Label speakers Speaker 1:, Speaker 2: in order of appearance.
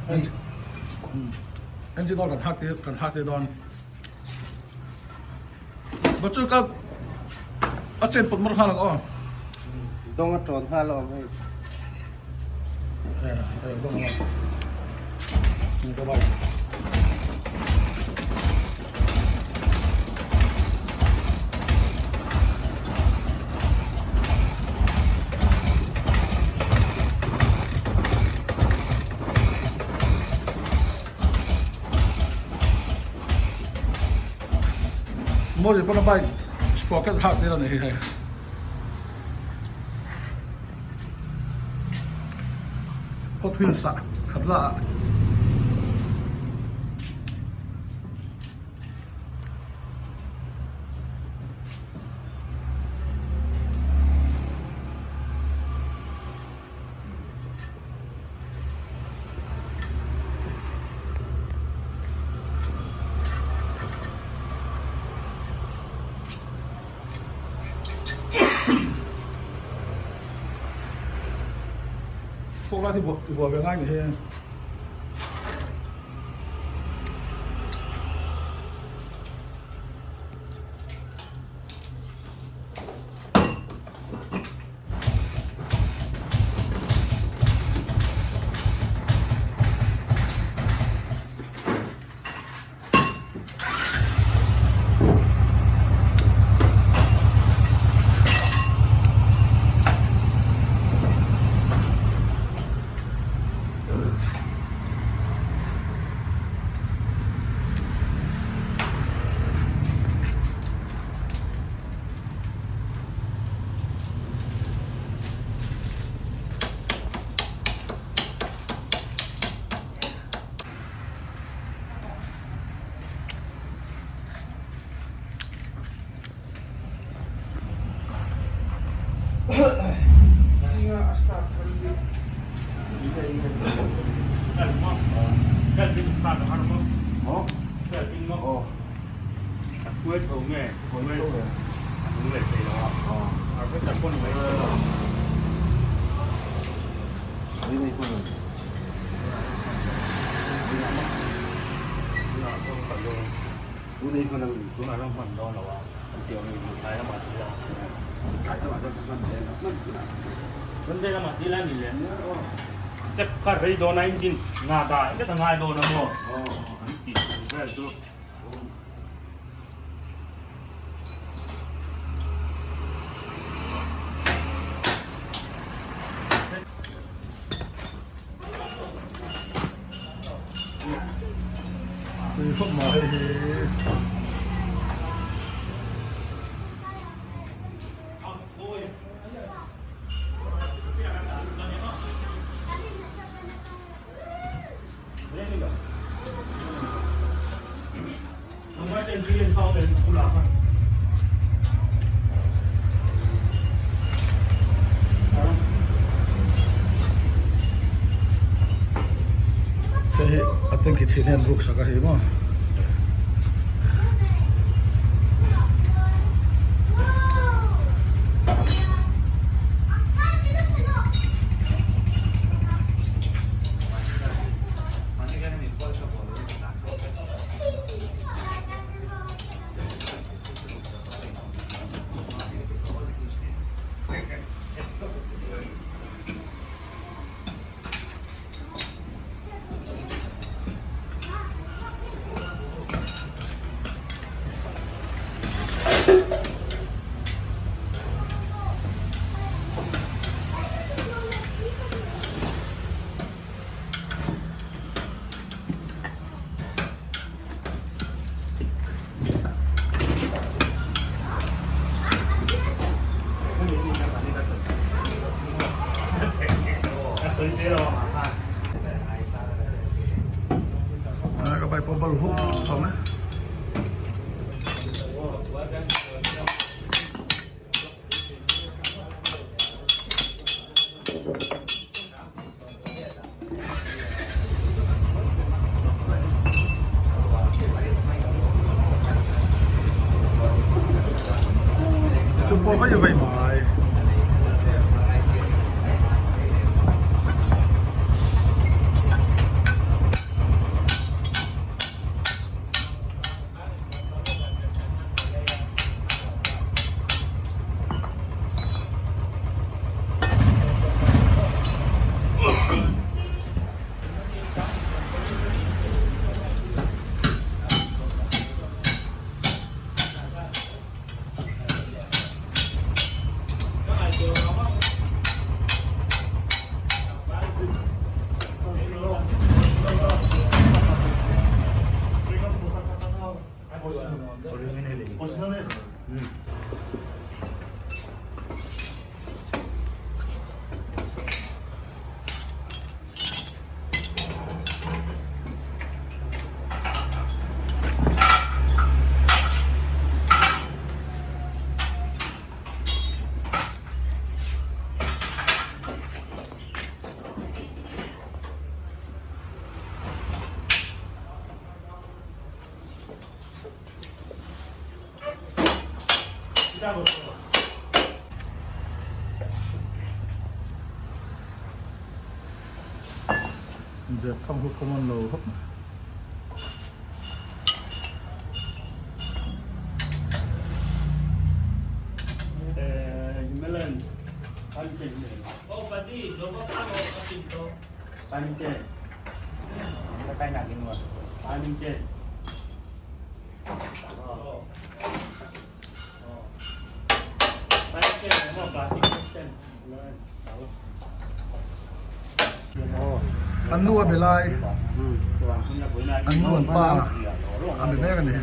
Speaker 1: Engine oil kan hak tir kan hak tir dawn. Ba chu ka a chen pawt mar nghal ang aw.
Speaker 2: Dawng a tawn nghal awm hei.
Speaker 1: Eh, eh, dawng a. Ka bike. Mawri pawn a bike sprocket hak tir a ni hi hei. Hot wheels ah khat la ah. Fawk lai hi buai ve ngai ni hi. Tui khawp mai hei hi. Hei hi a tanki chhin hian ruk sak a hi maw. Ka pai pawh bal huk thawm e. Chu pawh vai vai mai. Zep kham hu common lo khawp mai. An nu a be lai, an nu an pa a be mek a ni.